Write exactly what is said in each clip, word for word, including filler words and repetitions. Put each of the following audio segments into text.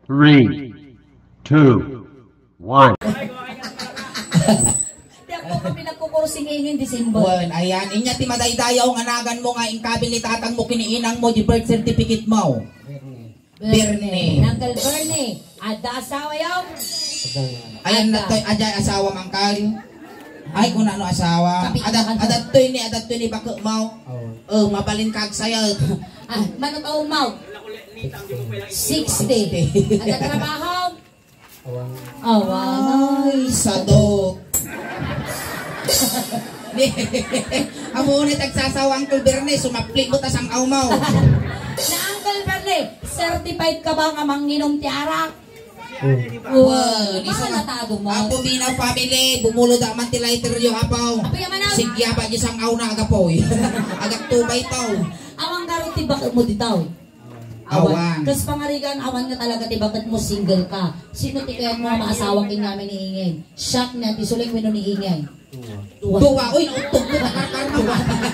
Three, two, one. Ti ako nga pinagkukursing inin December. Wen, ayan. Inya ti madaydayaw nga naganmo nga inkabil ni tatangmo ken ni inangmo di birth certificate mo. Bernie. Bernie. Uncle Bernie, adda asawa yaw? Ayan, adda. Natay, adda asawa, Uncle. Ay, kung ano asawa. Kapit Adat, na ka. Adattoy ni, adattoy ni bakek mo. Oo. Oh, mabalin ka agsayot. Ah, mano taon mo? Sixty. Sixty. Adda trabaho? Awan. Awan. Ay, sadot. Amo na tagsasawa, Uncle Bernie, sumaplik mo ta sang-aw mo. Na, Uncle Bernie, certified ka ba nga manginom ti arak? Oh. Wow, Wow, di sa ma-, natago mo. Apo Mina family, bumulod man ti lighter yo, apaw. Apo, yaman na. Sigya pa di sang-aw na agapoy. Agak tubay taw. Awan garo ti bakit mo ditaw. Awan. Awan. Kas pangarigan, awan nga talaga ti bakit mo single ka. Sino ti kayat mo nga maasawa ken ngamin ni Ingay? Siak ni Ate Suling wenno ni Ingay? Dua. Dua. Uy, nautog mo, nakarkar mo.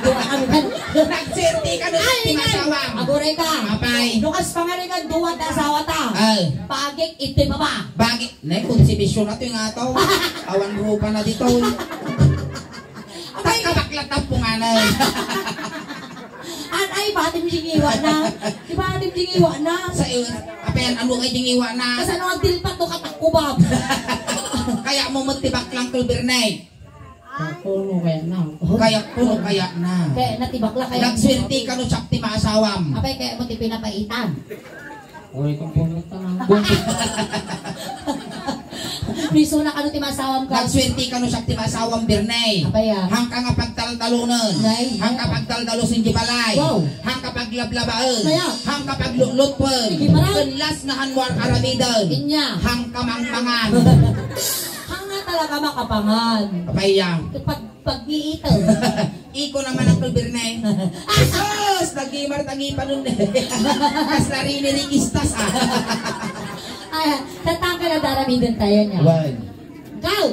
Dua kami kan. Nagswerte ka no, Ay, ti Ingay! Masawa. Aguray ka. Apay. No kas pangarigan, dua ta asawa ta. Ay. Bagik, ito'y baba. Bagik. Ne, konsibisyon na to yung ato. Awan rupa na dito. Apay. Tagkabaklat na punganay. An ay, batim jingiwa na. Di batim jingiwa na. Sa iyo, apayan, ano kay jingiwa na? Kasano ang dilpat do katakubab? Kaya mo mo ti baklang Uncle Bernie. Kaya kuno kaya na. Kaya kuno kaya na. Kaya na ti bakla, kaya Nagswerte ka no siak ti maasawam. Apay, kaya mo ti pinapaitan. Uy, kung pumunta nga. Priso na kano ti masawam ka. Nagswerte ka no siak ti masawam, Birnay. Apay, ah. Hangka nga pagtaltalonen. Nay. Hangka pagtaltalosen di balay. Wow. Hangka paglablabaen. Kaya. Hangka paglutlupen. Sige, parang. Ken las nga hanwar aramiden. Inya. Hangka mangmangan. Hanga talaga makapangan. Apay, ah. Pag Pagbiitan. Iko naman ang Uncle Birnay. Sus! Nagimar tangi pa nun. Kas narinig istas, ah. Ay, tatanggal na daramiden tayo niya. Wan. Ikaw,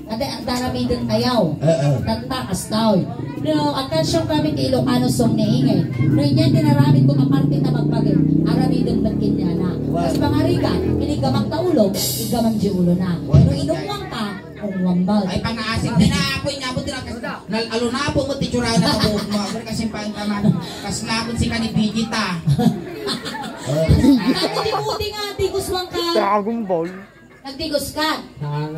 ada, daramiden tayo. Oo. Tanta, kastaw. No, agkansyon kami ti Ilocano song ni Ingay. No, inya tinaramid ko nga parte ta magpagin. Aramiden met kinyana. Wan. Kas pangarigan, inigamang ta ulo, igamang di ulo na. Wan. No, inumwang ka, Ay, pangaasim. Di na, apo, inya mo, di na, kas-, nal-, alo na, apo, mo, ti tsura na, apo, mo, apo, kasi pa, tama. Kas na, apo, si kani Vegeta. Oh. Nagdigos ka. Dragon Ball. Nagdigos ka. Ah,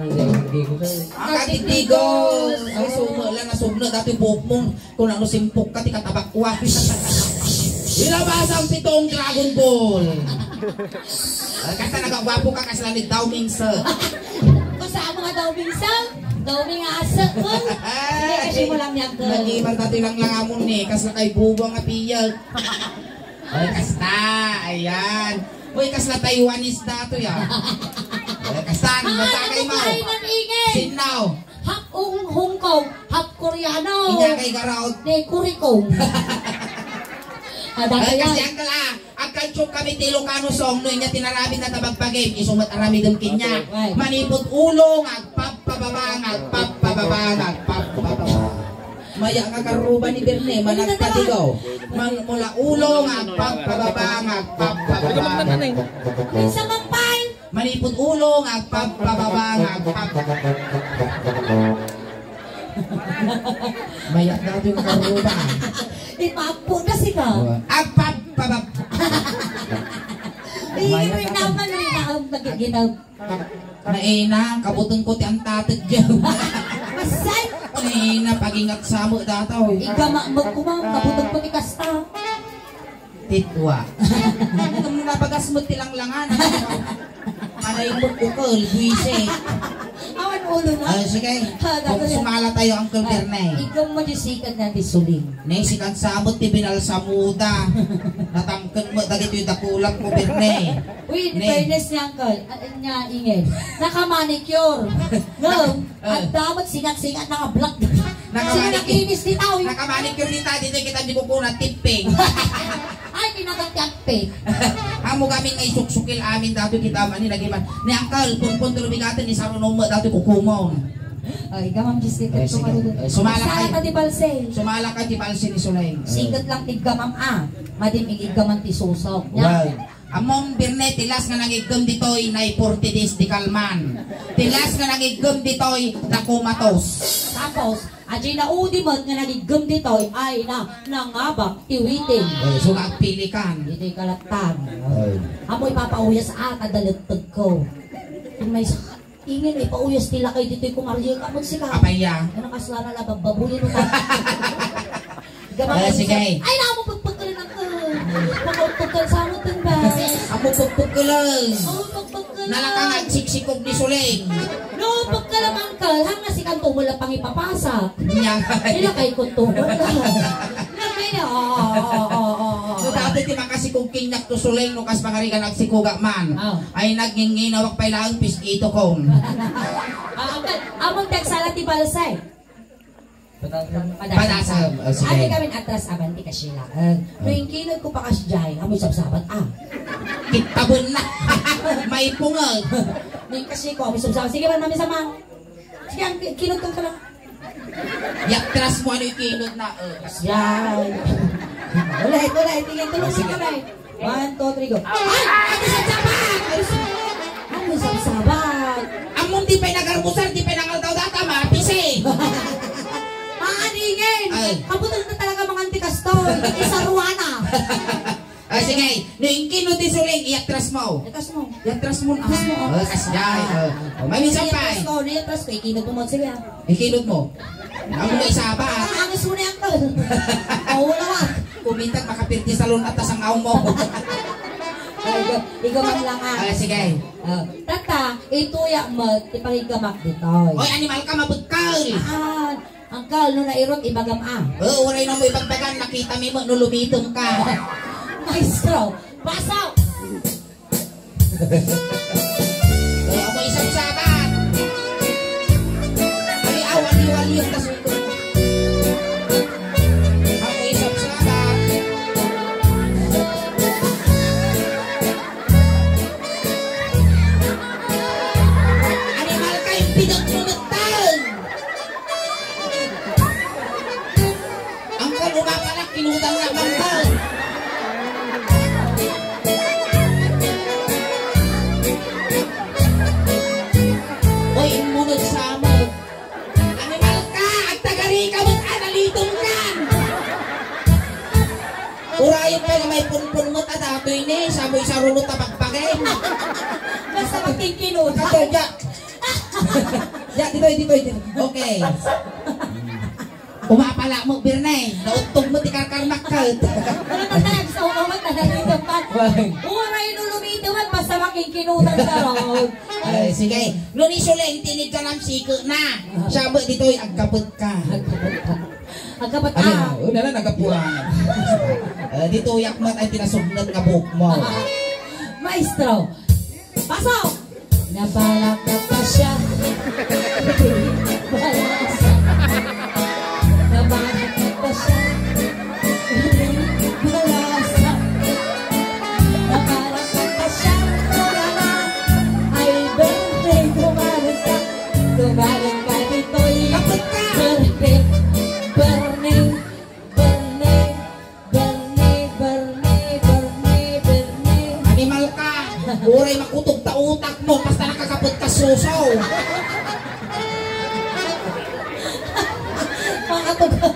nagdigos. Ay, sumo lang, nasugno, dati buhok mo. Kung ano simpok ka, ti katabak ko, ah. Ilabas ang pitong Dragon Ball. Ah, kasta nagagwapo ka, kasla ni Daw Mingsa. Kung saan mga Daw Mingsa? Daw Mingasa, kung? Ay, kasi mo lang yan, kung. Nag-iwan tayo lang lang amon ni, kasla kay Bubo nga piyag. Ay, kasta, ayan. Uy, kasla Taiwanese dato, ya. Ay, kasta, ang matagay mo. Ay, nag-ingay. Sinaw. Half Hong, Hong Kong, half Koreano. Inya kay Garaod. Ni Kurikong. Ada Ay, kaya. Kasi ang kala, agkansyong kami ti Ilocano song, no, inya tinaramid na tabagpagim, isu met aramidem kinya. Ay. Manipud ulo, nga agpabpababa, nga agpabpababa, nga agpabpababa. Maya nga karuba ni Birne, managpatigaw. Mang-, mula ulo, nga agpabpababa, nga agpabpababa. Sa mampay, Manipud ulo nga agpabpababa nga agpab-, Mayat na ito yung karuba. Ipapo na sika. Agpabpabab-, Mayat na. Rinaman, rinaman, nagiginaw. Naina, kabuteng ko ti antatek dyan. Masay! Naina, pagingat sa mo dataw. Igama, magkumang, kabuteng ko ti kasta. Titwa. Kung napagas mo ti langlangan, ano? Anay mo, ukol, buwisit. Awan ulo na. Ah, sige. Ha, kung dati na. Sumala tayo, Uncle Birne. Ay, ikaw mo di sikat na ti suling. Ne, sikat sa mo, ti binalsamuda. Natangken mo, dagitoy dakulat mo, Birne. Uy, in fairness ni Uncle, ah, niya, ingay. Naka-manicure. No, ah, ang damot singat-singat na ka-black. Naka-manicure. Singat-inis ni tao, eh. Naka-manicure ni tao, dito kita di ko kuna, tipping. Ay, kinagat ti agpit. Amo kami nga isuksukil amin datoy kita mani nagiman. Ni Uncle, punpun ti lubigaten ni Saruno mo datoy kukumon. Ay, gamam, Diyos, ito. Ay, sige. Ay, sumala kayo. Sala ka ti balse. Sumala ka ti balse ni Suleng. Sigat lang ti gamam, ah. Madim ig-, iggaman ti susok. Wow. Ammom, Birne, ti last nga nangiggem ditoy, nay forty days di kalman. Ti last nga nangiggem ditoy, nakumatos. Tapos, adiay naudi met nga nangiggem ditoy, ay na, nangabak ti witing. Eh, so nga agpilikan. Ditoy kalatan. Ay. Ammo ipapauyas ata daletteg ko. Kung may sa-, ingin ipauyas ti lakay ditoy kumarye ka, ammon sika. Apay ya? Ano kasla na labag babuyin mo ta? Gamay Ah, sige. Ay, naku, pagpagkalan ako. Nakapagkal sa mo, tanda. Amo pagpagkalan. Oo, pagpagkalan. Nalaka nga agsiksikog ni Suling. No, pagkalamangkal, hanga si kanto mo lang pangipapasa. Nya. Nilakay ko to. Nakay na. Oo, oo, oo, oo. No, dati ti makasikog kinyak to Suling, no, kas pangarigan agsikogak man. Oh. Ay, nagnginginaw ak pay laeng pis-ito ko. Ah, ang, among tagsala ti balsay. Padasam. Padasam. Oh, sige. Adi kami atras aban ti kasi laeng. No, oh. Inkinod ko pa kasdiay, amoy sabsabat, ah. Kitabon na. Maipungag. Ni kasi ko, amoy sabsabat. Sige, man, mami, sama. Sige, ang kinod kang kala. Yatras mo, ano ikinod na, oh. Kasdiay. Ulit, ulit. Tingin, tulog Oh, sige. Mo kami. One, two, three, go. Ay! Ano sa sabat? Ano sa, ano sa sabat? Ammom di pay nagarmusar, di pay nangaldaw data, mapisi. Maaningin! Ay. Kabutan na talaga mga antikas to. Isaruana. Ah, sige. No, inkinod ti Suling, iatras mo. Iatras mo. Iatras mo. Iatras mo. Ah, kasdiay. Ah. Oh, may minsan pa. Iatras ko, iatras ko. Ikinod mo, sige, ah. Ikinod mo. Amo nga isaba. Ah, ang iso na yan to. Oh, wala, ah. Kumintat, makapirti sa luna, tas ang aw mo. Ay, ikaw, ikaw man lang, ah. Ah, sige. Ah, tata, ituyak mo, ti pangiggamak ditoy. Oy, animal ka, mabekkel. Ah, angkel, no nairot, ibagam, ah. Oo, uray na mo ibagbagan, nakita mi mo, no lumitom ka. Maestro, pasok! Amoy sabsabat. Aliaw, aliw, aliw, tas ito. Amoy sabsabat. Animal ka, yung pidot mo, magtang. Angkan umapalak, kinutang na bangkal. Oy, immunod sa amo. Animal ka, agtagari ka, ba't analitom kan? Urayon pa nga may punpun mo, ta datoy ni, samoy sarunot a pagpagay. Basta magkingkinot. Kato, Jack. Jack, ditoy, ditoy, ditoy. Okay. Umapala mo, Birne. Nauttog mo ti karkarmakket. Ano ka tayo? Sa umawat na dito pa. Why? Uray no lumitewan, basta makingkinutan ka ron. Ay, sige. No ni Suling, tinig ka nam sike na. Siya mo, ditoy, agkapet ka. Agkapet ka. Agkapet Ano ka. Na? Una na, nagapuan. Eh, ditoy, yakmat ay tinasugnet nga buhok mo. Maestro. Pasok! Nabalak na pa siya. Balasa. Nabalak na pa siya. Balasa. Nabalak na pa siya. Ay, birthday, tumalon ka. Tumalon ka ditoy. Kapit ka! Birthday, birthday, birthday. Bernie, Bernie, Bernie, Bernie, Bernie. Animal ka! Uray makutog ta utak mo, basta nakakapot ka suso. Makatog ka.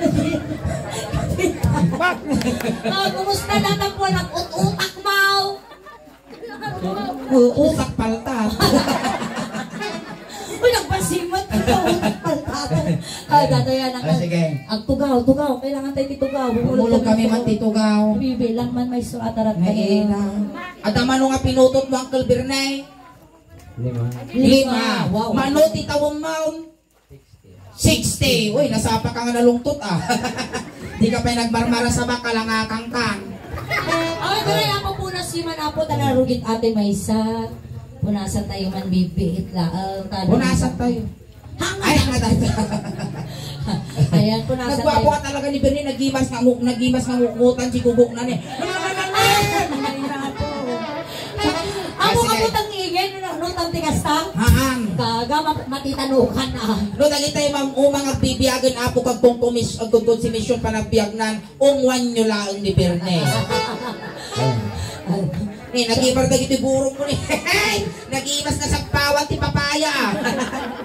Ah, kumusta na ta po? Nag-ut-utak mo? Oo, utak palta. Uy, nagpasimot. Utak palta. Ah, dadayan ang Ah, sige. Agtugaw, tugaw. Kailangan tayo ti tugaw. Bumulog Bumulog kami kami man ti tugaw. Bibilang man may surat arat May kayo. Ina. Adda mano nga pinutot mo, Uncle Birnay? Lima. Lima. Wow. Mano ti tawong maon? Sixty. Uy, nasapa ka nga nalungtot, ah. Di ka pa'y nagmarmara sa baka, langakang ka. Awa, dala, apo, punas, siman, apo, tala, rugit, ate, maysa. Punasan tayo man, bibiit la. Ah, tayo. Punasan tayo. Hanga. Ay, hanga tayo. Ayan, punasan Nagwapo tayo. Ka talaga ni Bernie, nagimas nga ngu-, nagimas nga ngukutan si gugok na ni. Ay, ay, ay, ay, apo. Apo, Ah, sige. Apo, tang ingay, no, no, tang tigas, tang? Haan. Gaga, mat-, matitanukan, ah. No, dagitay, ma'am, umang agbibiagen, apo, kag kongkomis-, agkonkonsumisyon, panagbiagnan, ungwan nyo laeng ni Bernie. Oh. Eh, nag-ibar dagiti burong mo ni. Nag-imas na sagpawan ti papaya.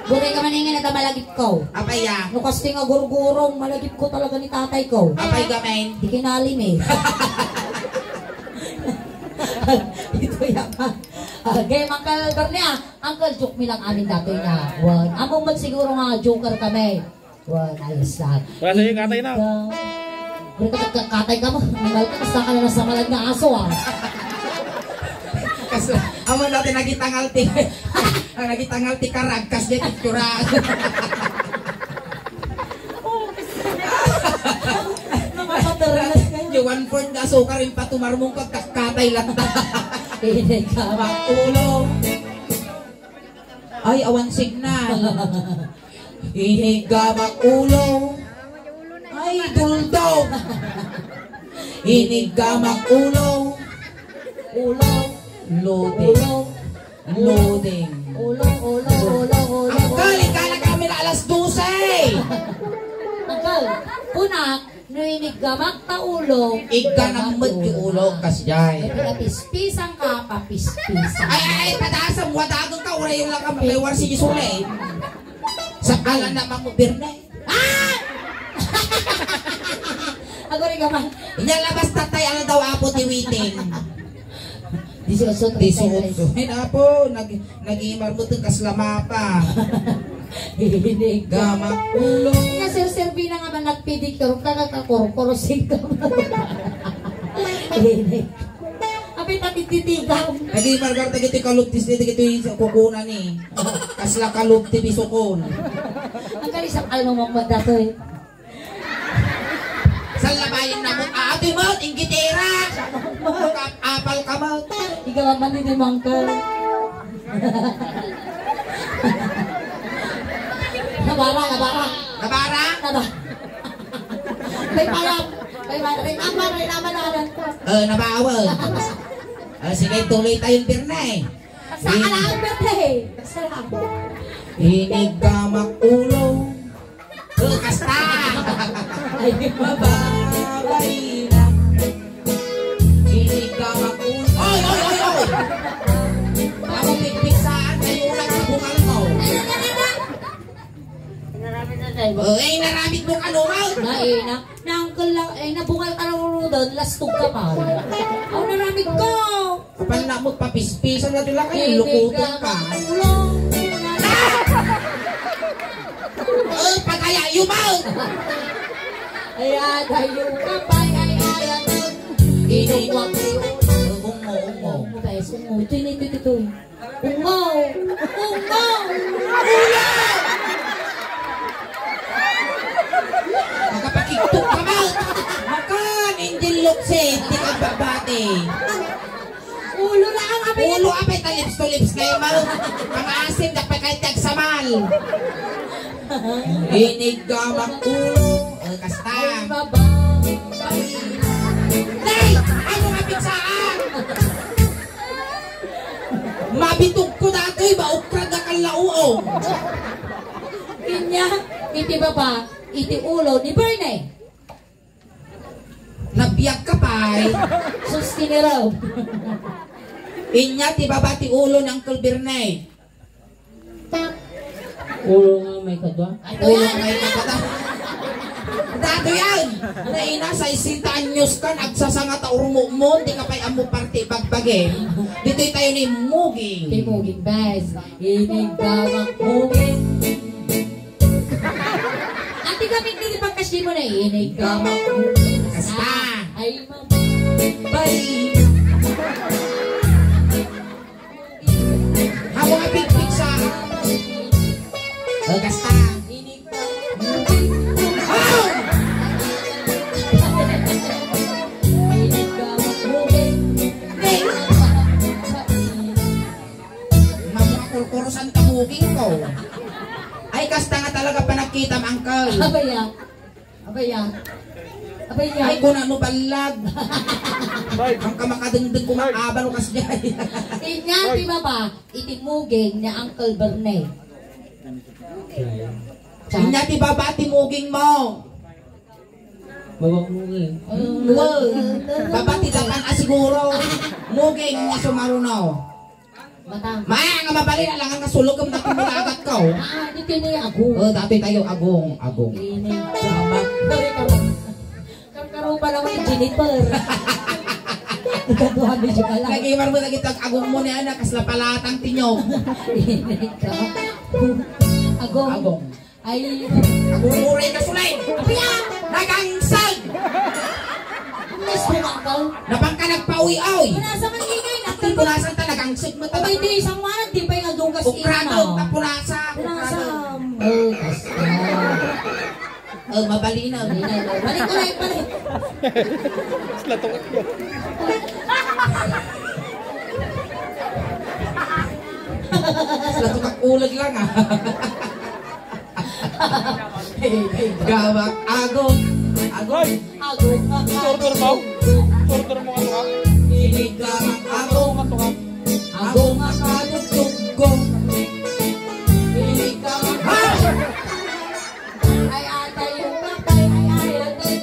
Buray ka man ingen, adda malagipko. Apay a? No kastoy nga gurgurong, malagipko talaga ni tatayko. Apay gamin? Di kinali ni. Ito yaman. Okay, Uncle Bernie, ah. Uncle, joke mi lang amin datoy na. Wen, ammom met siguro nga joker kami. Wen, ayos lang. Wala sa'yo, katay na. Ikaw, ikaw, katay ka mo. Ang mahal ka, basta ka na nasamalan nga aso, ah. Kas, amo dati nagitangal ti, ang nagitangal ti karag, kas di picture. Nakakaternas kayo. Yung one-fourth nga asukar, yung patumar mong pagkakatay lang. Hindi ka. Makulong. Ay, awan signal. Iniggamak ulo. Ay, duldog. Iniggamak ulo. Ulo. Loading. Ulo. Loading. Ulo, ulo, ulo, ulo. Uncle, ikala kami na alas dose. Uncle, punak. No iniggamak ta ulo, igganam met ti ulo, kasdiay. No pinapispisan ka, papispisan. Ay, ay, padasam, wadagem ka, uray yung lakam, may warsi isuli. Sa kalan na mangubirne. Ah! Ago rin ka man. Inyalabas tatay, ano daw apo ti witing? Dieciocho, treinta y tres. Dieciocho. Ay, apo, nag-, nag-iimar mo itong kasla mapa. Hihinig. Gamak ulo. Nga, sir, sir, bina nga man nagpedicure, kagakakurkuro, singkam. Hihinig. Apay, tatititigaw. Nag-iimar ka, tagiti kalubtis ni, tagiti sa kukunan ni. Kasla kalub ti bisukon. Ang kalisang almamang madatoy. Salabayan na mo. Ah, atoy mo, inggitera. Apal ka mo. Ikaw ang mandidiman ka. Nabara, nabara. Nabara? Nabara. May payam. May payam. Rin ama, rin ama na ka. Eh, nabawa. Eh, sige, tuloy tayong birne. Sa kalaang birne. Sa kalaang. Iniggamak ulo. Oh, kasta! Ay, mababay na. Iniggamak ulo. Oy, oy, oy, oy! Ako pikpiksaan kayo ulang sa bungal mo. Ano na naman? Oh, eh, naramit mo ka, lumaw. Naina. Nangkel lang, eh, nabungal ka ng ulo doon, lastog ka pa. Ang naramit ko. Kapan na mo papispisan na dula kayo, lukutan ka. Ulo. Oh, pagaya, yumaw! Ay, ay, ay, yung kapay, ay, ay, ay, ay. Inuwag, inuwag. Ungo, ungo. Ungo, guys, ungo. Ito, ito, ito, ito. Ungo! Ungo! Ulo! Makapakigtok ka ba? Makan, Angel Locsin, di ka babati. Ulo lang ang apay. Ulo apay, ta lips to lips kayo, ma. Ang asin, dapat kayo tagsamal. Iniggamak ulo. Eh, kasta. Ay, baba. Nay! Ano nga pinsaan? Mabitog ko datoy, maukra na kalauong. Inya, iti baba, iti ulo ni Bernie. Nabiag ka pay. Sus, tiniraw. Inya, ti baba, ti ulo ni Uncle Bernie. Ulo nga may kadwa. Ay, ulo nga may kadwa. Dado yan! Naina, saysenta anyos ka, nagsasanga ta urmumon, di ka pa'y ammo parte bagbagin. Dito'y tayo ni Muging. Kay Muging, bes. Iniggamak Muging. Ati kami diri pagkasi mo na, iniggamak Muging. Kasta. Ay, mabay. Amo nga pigpigsa. O, kasta. Aw! Amo nga kurkurusan ta booking ko. Ay, kasta nga talaga panagkitam, uncle. Abaya. Abaya. Abaya. Ay, kung ano balag. Ang kamakadengdeng ko, maaban o kasdiay. Inya ti baba, iti muging ni Uncle Bernie. Inya ti baba, ti muging mo. Bawang mo nga eh. Wow! Baba ti dapan a siguro. Muging nga sumaruno. Mata. Maya nga mabalin, alangan nga sulok ang dating mulagat ko. Ah, di kini agong. Oh, dati tayo, agong, agong. Ini. Tama. Dali ka lang. Karkaro pa lang ni Jennifer. Ikaduha, medyo ka lang. Nag-imar mo, nagitag agong mo ni anak, kasla palatang tinyog. Ini ka. Agong. Agong. Ay. Aguray ka, Sulay! Apiya! Nagangsag! Miss ko ka, ikaw. Napang ka nagpaoy-oy! Punasan man ingay, Ati, natin. Punasan ta, nagangsag mo ta. Abay, di, isang manat, di pa yung adugas. Ukrado, ina. Napulasa, punasan. Punasan. Oh, basta. Oh, mabalinaw. Balik ko na, balik. Sila to. Sila to kakulag lang, ah. Gawak agong. Agong. Agong. Tortor mo? Tortor mo ka to ka? Inig gawak agong. Agong ka to ka? Agong ka to ka? Inig gawak. Ha? Ay, atay, yung patay, ay, ay, atay.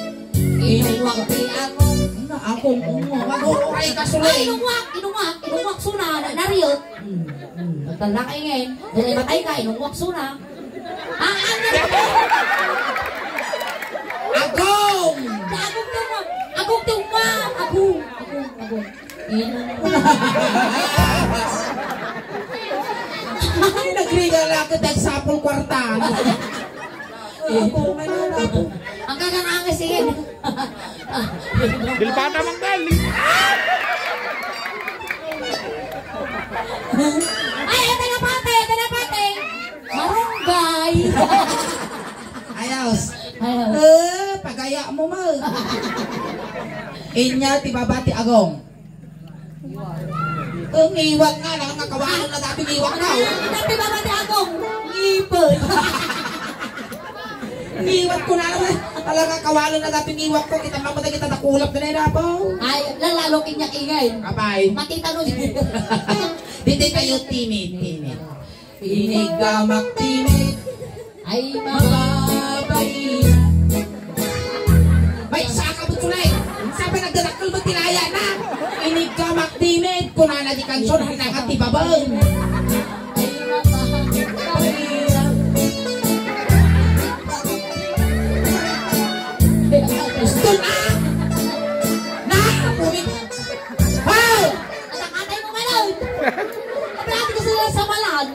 Inungwak ti agong. Na, agong, agong. Maguray ka, Sulay. Ay, inungwak, inungwak, inungwak, suna, na, nariyot. Hmm, hmm. Nagtanda ka, ingin. Dahil matay ka, inungwak, suna. Ah, ano? Agong! Agong ka mo! Agong ka mo! Agong! Agong! Agong! Ina. Ay, nagregala ka tag sapul kwarta. Agong, ano na? Ang kagangangas, ingin. Dilpata mang galing. Ay, ito na pati, ito na pati. Marunggay. Ayos. Ayos. Eh, pagaya mo, mo. Inya, ti baba ti agong. Ang iwag nga, lang nga kawalon na dati iwag na, oh. Dati baba ti agong. Ngipon. Ngiwat ko na naman. Talaga, kawalon na dati ngiwat ko. Kita mo, kita nakulap na nila po. Ay, lalalo kinyak ingay. Abay. Makita no. Dito tayo, timid, timid. Inigamak timid. Ay, mababay. May saka mo, Sulay. Sabi, nagdadakkel mo, tinaya na. Inigamak timid. Kunana di kanson, hinakat ti babang. Ay, mababay. Gusto na! Na! Pumit! Hoy! Anak, atay mo, Manong! Kapag ko sila sa malan.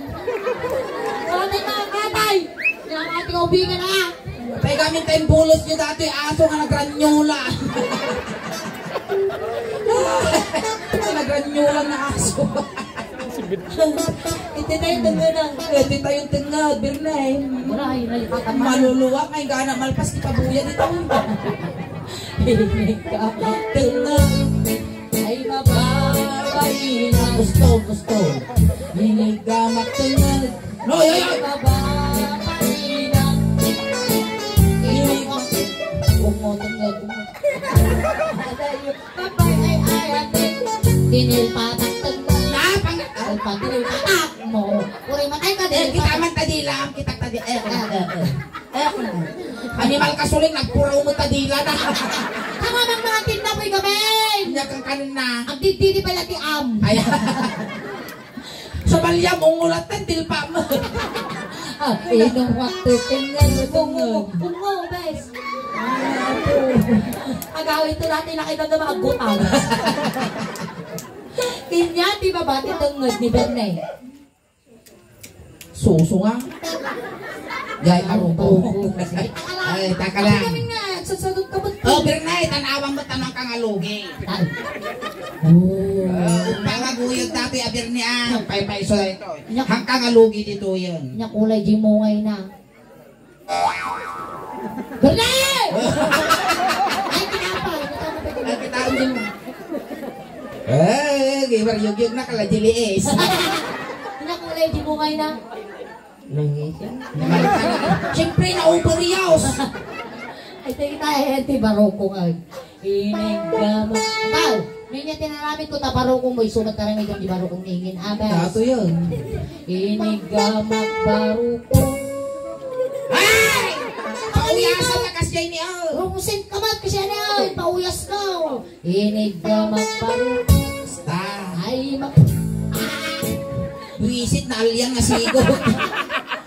Kapag ka, atay! Kaya mga tingaubigan na nga. Paigamin tayong bulos nyo dati, aso nga nagranyola. Nagranyola na aso. Iti tayo tenged, ah. Iti tayo tenged, Birnay. Wala, ay, nalipatan mo. Maluluwa, ay, gana, malpas, di pabuya dito. Tenged. Ay, mababay na. Gusto, gusto. Hinigamak tenged. No, yo, yo. Ay, mababay na. Hinigamak. Ungo, tenged. Adayo. Kapay ay ay ate. Dinilpatak tagda. Napang- Ay, pag dinilpatak mo. Uray matay ka, eh, dinilpatak. Kita man tadilam, kita tadi-, eh, eh, eh, eh. Eh, animal ka suling, nagpuraw mo tadila na. Tama mang mga tinda mo'y gamay. Hindi kang kanina. Ang dididi pala ti am. Ay. Sa balyam, ungulat na, tilpa mo. Ah, inong waktu, tingnan mo, tingnan. Ungo, ungo, bes. Agawid to dati, nakita na mga gutang. Inya, ti baba, ti tenged ni Bernay. Susunga. Yay, arubo. Ay, taka lang. Kami nga, sasagot ka ba? Oh, Bernay, tanawan mo, tanang kang alugi. Ay. Oh. Ah, pangaguyod dati, Bernay, ah. Paypay, so ito. Nya- Hangkang alugi dito yan. Nya kulay di mo ngay na. Bernay! Ay, kinapay. Ay, kita ang din. Eh, gibar yugyug na kala Jiliis. Nya kulay di mo ngay na. Nangis siya. Siyempre, na-overuse. Ay, tayo tayo, eh, ti baroko nga. Inigama. Tao, niya tinaramit ko, taparoko mo, isumat ka rin itong di barokong ingin. Amen. Tato yun. Inigama, baroko. Ay! Pauyasa na kasi ni, oh. Rumusin ka man. Siya na, pauyas ka, oh. Iniggamak baro. Basta. Ay, ma-, ah! Buisit na alian nga sigo.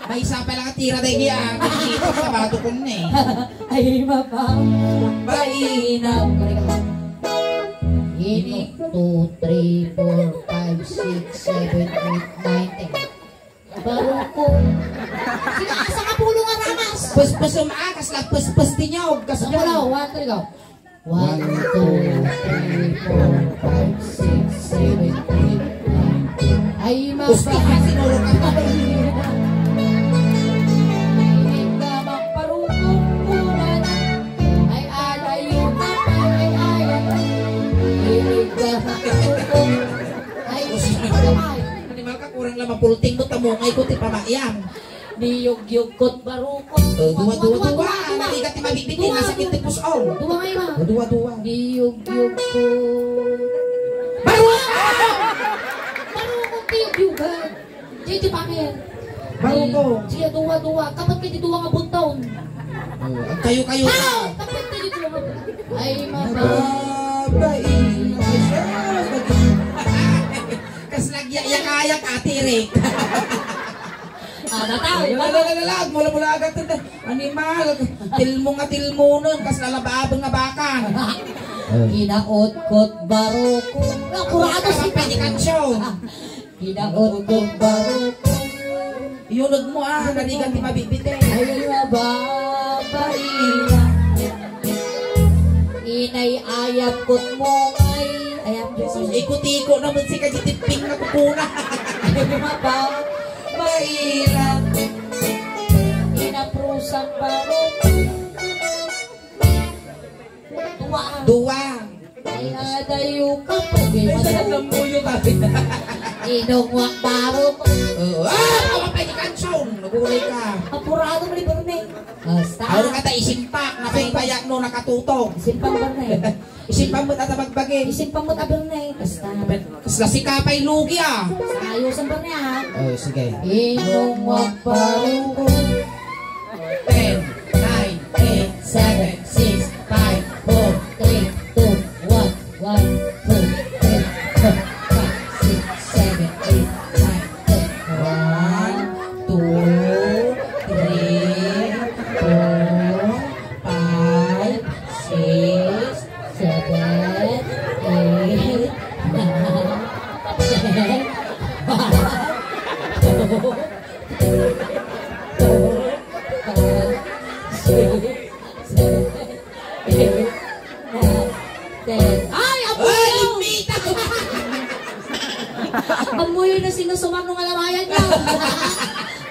Maysa pa lang tira daydi, ah. Buisit, sabato ko na, eh. Ay, mapang. Bainam. Ini, two, three, four, five, six, seven, eight, nine, ten. Baro ko. Sika, asa ka pulo nga ramas? Puspusem, ah, kasla puspus ti niyog, kasla. Ano daw? One, two, three, go. One, two, three, four, five, six, seven, eight, nine, ten. Ay, mapa- Gusto ka, sinuro ka pa. Ay, ay, ay, ay, ay. Ay, ay, ay, ay, ay. Ay, ay, ay. Animal ka, kurang lang mapulting mo, tamungay ko ti pamayan. Niyugyugkot, barukot. Oh, dua, dua, dua. Narigat ti mabitbit, nasakit ti puso. Dua nga iba. Oh, dua, dua. Niyugyugkot. Barukot! Barukot, niyugyugan. Diay ti pamir. Barukot. Diay dua, dua. Kapat kay ti dua nga buntaon. Oh, agkayo-kayo ka. Kapat kay ti dua nga buntaon. Ay, mababa. Babae. Kas nagyayakayak, Ate Rick. Ah, nataw, Ay, nataw. Lala, lala, lala, mula-mula agad to, animal, tilmo nga tilmonen, kas lalababeng nga bakan. Kinautkot baruko. Apurado si Pwede kansiyon. Kinautkot baruko. Iyunod mo, ah, narigat ti mabitbit, eh. Ay, mababa. Inay ayap ket mungay. Ayap ket Jesus, iko-tiko na met sika di tipping na kukuna. Mapa, mairap. Inaprusan pa mo. Dua. Dua. Ay, adayo ka pa, di Ay, sa masabi. Lambuyo ka. Inong wakbaro ko. Oo. Ah! Awa pa, di kanson. Nagulay ka. Apurado mo ni Bernie. Basta. Aron ka ta isimpak, napaypayat no nakatutog. Isimpak ba na eh? Isimpak mo tata magbagin. Isimpak mo tabi na eh. Basta. Kasla si Kapay Lugi ah. Sa ayusan ba niya ha? Oh, sige. Inong magparuko. Ten, nine, eight, seven, six, five, four, three, two, one. One, two, three, four, five, six, seven, eight, nine, ten. One, two, three, four, five, six, seven, eight, nine, ten. One, two, three, four, five, six, seven, eight, nine, ten. Ay, amoy! Ay, limpita! Amoy na sinusumar nung alawayan niya.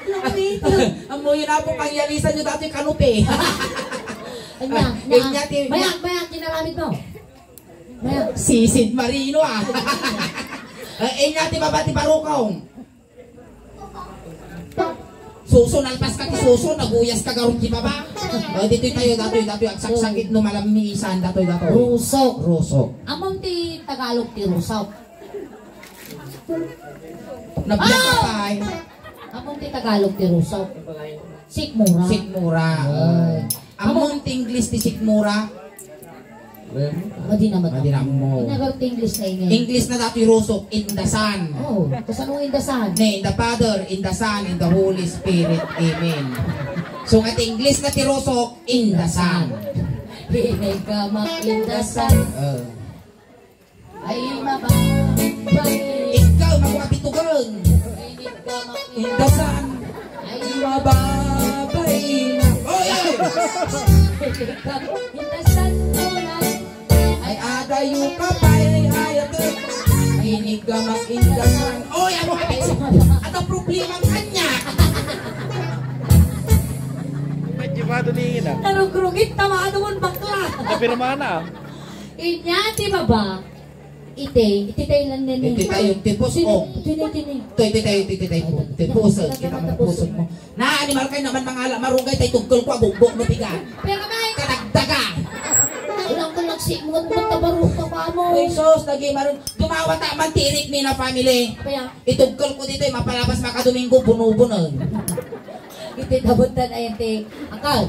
Limpita. Amoy na po, pangyalisan niyo dati kanupe. Anya, Ah, anya, anya, ti- mayat, mayat, ginaramit mo. Mayat. Sisid Marino, ah. Ah, anya, ti baba, ti barukong. Suso, nalpas ka ti suso, naguyas ka garud ti baba. O, ditoy tayo, datoy, datoy, agsaksakit no malammisan, datoy, datoy. Rusok. Rusok. Amon ti Tagalog ti rusok. Nabiyag ka Ah! pa, eh. Amon ti Tagalog ti rusok. Sikmura. Sikmura. Ay. Amon ti English ti sikmura. Madi na, madi. Madi na mo. Inagar ti English na ingay. English na dati rusok, in the sun. Oh, kasano in the sun? Ne, in the Father, in the Son, in the Holy Spirit. Amen. So nga ti English na ti rusok, in the sun. Hinay ka mak in the sun. Oh. Ay, mababay. Ikaw, magwapitugan. Hinay ka mak in the sun. Ay, mababay na. Oy, oy! Hinay ka mak in the sun, oh, na. Ay, adayo ka pa, ay, ay, ate. Iniggamak, iniggamak. Oy, amo ka, ay, ata problema kanya. Medyo madulingin, ah. Narugrugit, tama, ano mo, bakla? Kapirma na, ah. Inya, di ba ba? Ite, ite tayo lang nene. Ite tayo, tipos, Tini, oh. Tini, tini. Ito, ite tayo, ite tayo, tipos. Tipos, kita mo, tipos mo. Na, animal kayo naman, mga ala, marugay tayo, tugkol ko, agugbog mo, piga. Pero may Kadagdaga. Ilang ka nagsimot mo, tabarok ka pa mo. Ay, sus, lagi, marun-, dumawa ta man, tirik ni na family. Kaya? Itugkol ko dito, eh, mapalapas makadomingo, buno-buno. Iti dabutan ay iti. Akaw,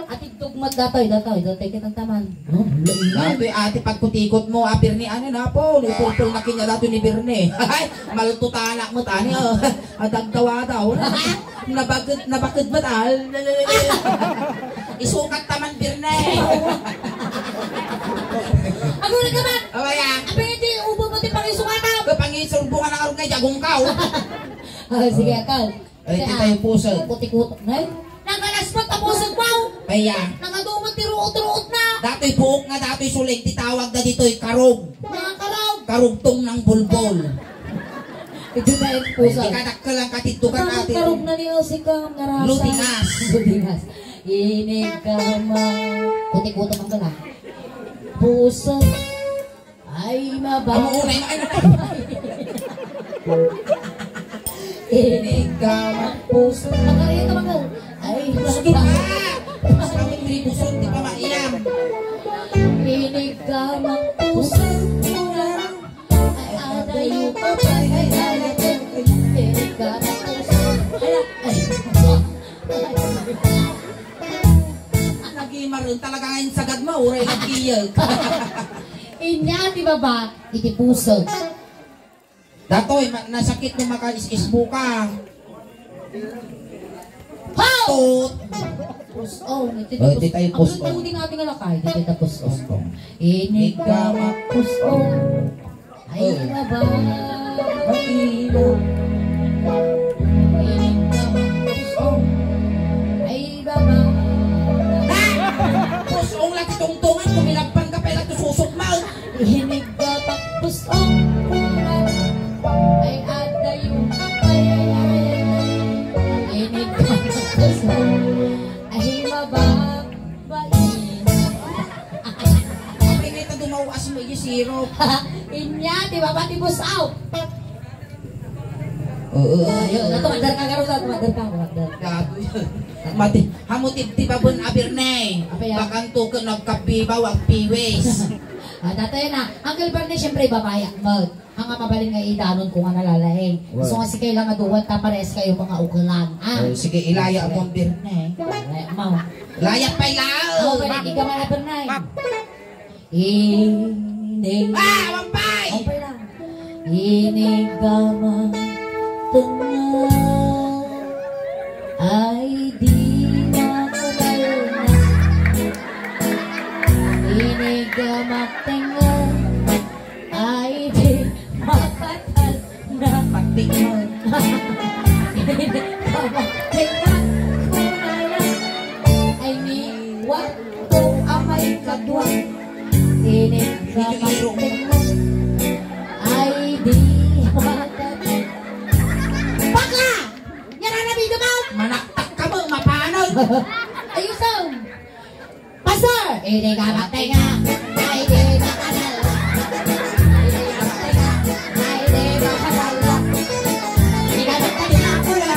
atid to Mat datoy, datoy, datoy kitang taman. No, datoy ati pagkutikot mo, a Birne, ano na po, ni pulpul na kinya datoy ni Birne. Ay, maltutanak mo tani, oh. Adagdawa daw. Nabaged, nabaked mo tal. Isukat taman, Birne. Agura ka man! Abaya! Apay nga di ubo mo ti pangisukatan! Pangisurbo ka na karong nga, jagong ka, oh. Ah, sige, akaw. Ay, ti tayo pusag. Kuti-kutok na yun. Nagalas mo, tapusag mo! Abaya! Nagadumot ti ruot-ruot na! Datoy buok nga, datoy suling, ti tawag da ditoy, karog. Mga karog! Karugtong ng bulbol. Ito na yung pusa. Ay, di ka dakkel ang katiddukan. Ang natin. Karog na ni Elsie ka, narasa. Ludingas. Ludingas. Inigama. Kuti-kutok ang gala. Pusa. Ay, maba. Amo, unay na, ay, na. Inigama. Pusa. Ang karito, mga. Ay, gusto maba. Ka. Gusto kami tribuson, di pa mailam. Inigama. Pusa. Ay, adayo pa, ay, ay, ay, ay, ay, ay, ay. Nagimaren talaga nga yung sagad mo, uray nagkiyag. Inya, di ba ba? Iti puso. Datoy, ma-, nasakit mo maka-is-isbo ka. Ho! Tut! Pus-ong, iti Oh, iti tayo pus-ong. Ang tayo din natin nga lakay, iti tayo pus-ong. Pus-ong. Inigama pus-ong. Ay, Oh. Baba. Bakit? Inigama pus-ong. Ay, baba. Ah! Pus-ong lang ti tungtungan, kumilagpan ka pala to susok mo. Inigama pus-ong. Ay, adayo. Ay, ay, ay, ay, ay. Inigama pus-ong. Ay, mababa. Bain. Apay nga ita dumaw as mo, iya sirop. Inya, di ba, pati pusaw? Oo, oo. Ayun, natumadar ka, garo, natumadar ka, natumadar. Gago yun. Mati, hamutib ti babon a Birne. Apay, ah? Bakanto ka nagkapibaw, agpiwis. Ah, datoy na. Uncle Bernie, siyempre, babayak mo. Ang nga mabalin nga idanon ko nga nalalaing. Well. So nga sige lang nga duwan ta pares kayo mga ukelan. Ah. Oh, sige, ilaya mo ang Birne. Ilaya mo. Ilaya pa ilaya. Oh, pwede di ka man na Birne. Inig. Ah, mampay! Mampay lang. Inigamang tenga. Ay, di na ko tayo na. Inigamang tenga. Ay, di makatal na. Patik mo. Tingnan ko na lang. Ay, ni, what? Kung amay kadwa. Ini ka Medyo iro. Ay, di makatal. Bakla! Yan ang nabidabag! Manaktak ka mo, mapanag! Ayusan! Pastor! Hindi ka magtinga. Ay, di makadala. Hindi ka magtinga. Ay, di makadala. Hindi ka magtinga. Ako na.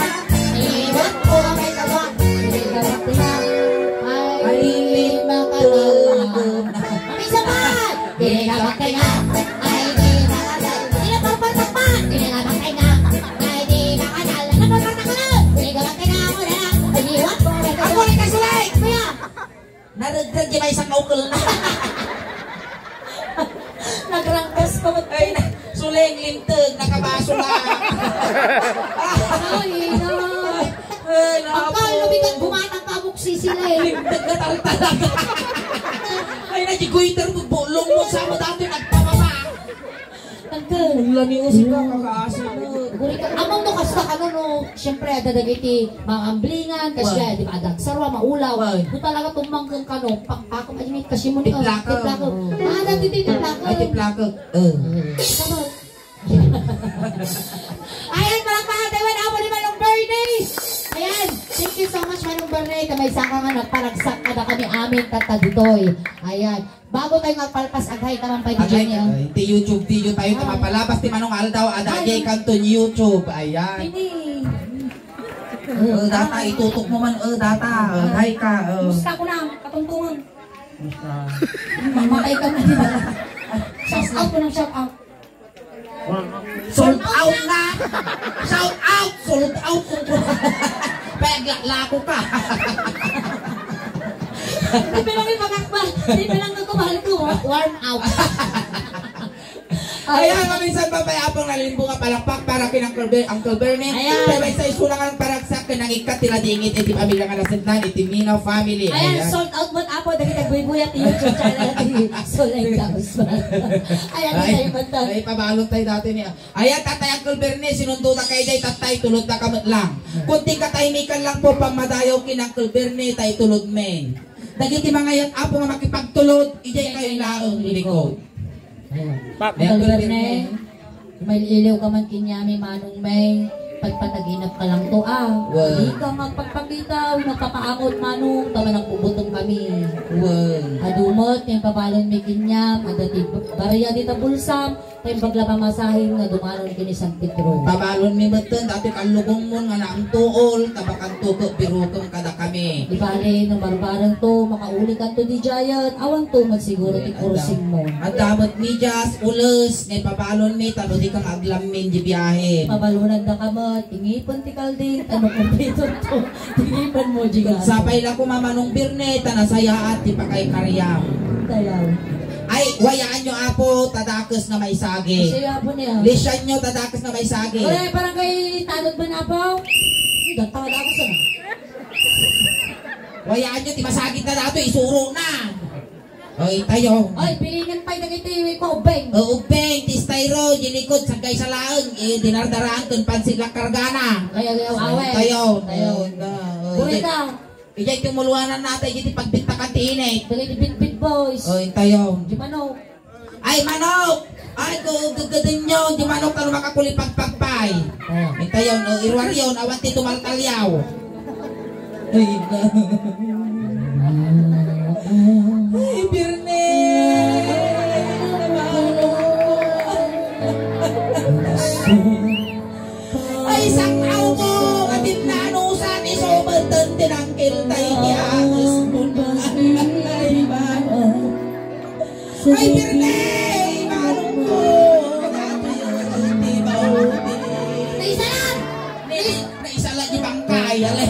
Iwan ko ang may kawa. Hindi ka magtinga. Ay, di makadala. Ang isa pa! Hindi ka magtinga. Ay, di makadala. Hindi ka magtinga. Hindi ka magtinga. Ay, di makadala. Ano ba, takbo na? Hindi ka magtinga. Ako na. Iwan ko ang may kawa. Ako rin kasulay! Kaya, Naregreg di may isang kaukel na. Nagrangkas ka mo. Ay, na, suling, linteg, nakabaso na. Ay, no. Ay, Ang naku. Kalo, bigat bumatang ka, buksi sila eh. Linteg na tal talaga. Ay, na, di goiter mo, bulong mo, sa mo dati nagpababa. Tangkal. Mula ni Usi ka, kakaasa na. Guri ka, amang no, kasta ka no, no. Siyempre, adda dagiti mangamblingan, kasi Wa. Di ba, adag sarwa, maulaw. Wa. No talaga tumangkeng ka, no, pakpakom, ay, may kasi mo ni, oh, Tiplakag. Tiplakag. Oo. Ah, dati ti tiplakag. Ay, tiplakag. Eh. Sabag. Ayan, palakpakan tayo, apo ni Manong Bernie. Ayan, thank you so much, Manong Bernie. Kamay sa ka nga, nagparagsak ka na kami amin, tata ditoy. Ayan. Bago tayo nga palpas, aghay ka man pay di Agay, Junior. Ay, ti YouTube video tayo, ta Ay. Mapalabas ti Manong Aldaw, ada Ay. Agay kanton YouTube, ayan. Ini. Oh, data, itutok mo man, oh, data. Oh, hi ka, oh. Kumusta ko na? Katungtungan. Kumusta? Mamatay ka na, di ba? Shout out ko ng shout out. Sold out na! Shout out! Sold out! Paglalako ka! Di pa lang ipakakba. Di pa lang nagkabahal ko. Warm out. Ayan, maminsan pa pay, Apo, nalimbong nga palakpak para ken Uncle Ber-, Uncle Bernie. Ayan. Kay maysa isuna nga paragsak ken nangikkat ti ladingit iti pamilya nga nasendnan iti Mina family. Ayan, ayan. Sold out met, Apo, dagiti agbuybuyat ti YouTube channel ti Solay Kausman. Ayan, ay, tayo man tayo. Ay, pabalon tayo dati ni, ayan, Tatay Uncle Bernie, sinundoda kayo jay, Tatay, tulodda ka met lang. Kunting katahimikan lang po, pammadayaw ken Uncle Bernie, tay tulod men. Dagiti mangayat, Apo, nga makipagtulod, ijay kayo laeng likod. Ayan. Pak. Uncle Bernie, mailiwka man kaniami, Manong May, pagpataginep ka lang to, ah. Wen. Di ka magpagpakita, magpapaangot, Manong, ta managbubuteng kami. Wen. Adu met, nga ipabalon mi kaniam, adda ti barya dita bulsam, tay imbag la pamasahem nga dumanon ken ni San Pedro. Pabalon mi metten, datoy kallugongmon nga naamtuol, ta bakanto ket birukem kadakami. Di bale, no barbareng to, makauli kanto di jayen, awan to met siguro ti kursing mo. Adda met medyas, ules, nga ipabalon mi, ta no di ka nga aglammin di biahem. Pabalonanda ka met, ti ngipen ti kalding, ta no kumpiton to, ti ngipen mo di. Sapay la koma, Manong Bernie, ta nasayaat ti pakaykariam. Tayaw. Ay, wayaanyo, Apo, ta dakes nga maisagid. Kasi, Apo, niya. Lisianyo, ta dakes nga maisagid. Wala, barangay Tanod man, Apo. Ay, dakes nga dakes, ano? Wayaanyo, ti masagid na dato, isuro na. Oy, tayo. Oy, pilingan pay dagiti ko ubbeng. O, ubbeng, ti styro, di likod, sagay sa laeng, eh, dinardaraan, kun pansit la kargana. Tayo, tayo, awe. Tayo. Oy, na, oy. Burita. Ijay ti umuluanan natay, ijay ti pagbintakan ti init. Dagiti Bitbit Boys. Oy, tayo. Di manok. Ay, manok! Ay, gagadenyo, di manok, tano makakulipagpagpay. Oh. Intayon, o, iruaryon, awan ti tumaltalyaw. Ay, na. Ay, Birne! Ay, sang-aw mo, nga tinnanusan, iso metten ti nangkil tay ti anges mo. Ay, Birne! Imanong ko! Dati, di ba, di? Naisala! Nais-, naisala di bangkay, alay.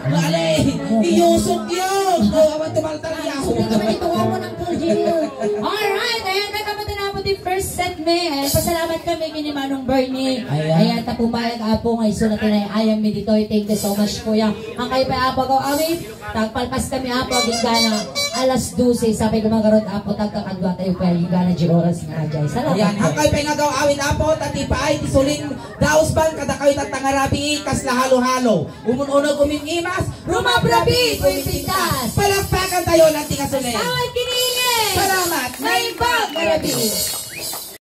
Alay, iyusok yun. O, awan tumaltalyaw. Ay, sulit naman ito, awan ang Virgilio. Alright, ayan, kaya kami tinapos di first set, me. Ayan, pasalamat kami kini Manong Bernie. Ayan. Ayan, ta pumayag, Apo, nga iso na tinay-ayam mi ditoy. Thank you so much, Kuya. Ang kayo pa, Apo, go, awit. Tagpalpas kami, Apo, agingga na alas dose, sapay koma ngarud, Apo, tagkakadua tayo pa, agingga na di oras nga ajay. Salamat. Ayan, hakkay pay nga agaw-awit, Apo, ta ti paay ti suling dausban kadakayo tatta nga rabii, kasla halo-halo. Umun-uneg umim-imas, rumabrabii, umipintas. Palakpakan tayo, lanti nga suling. Asawa kini. Salamat. Naimbag nga rabii.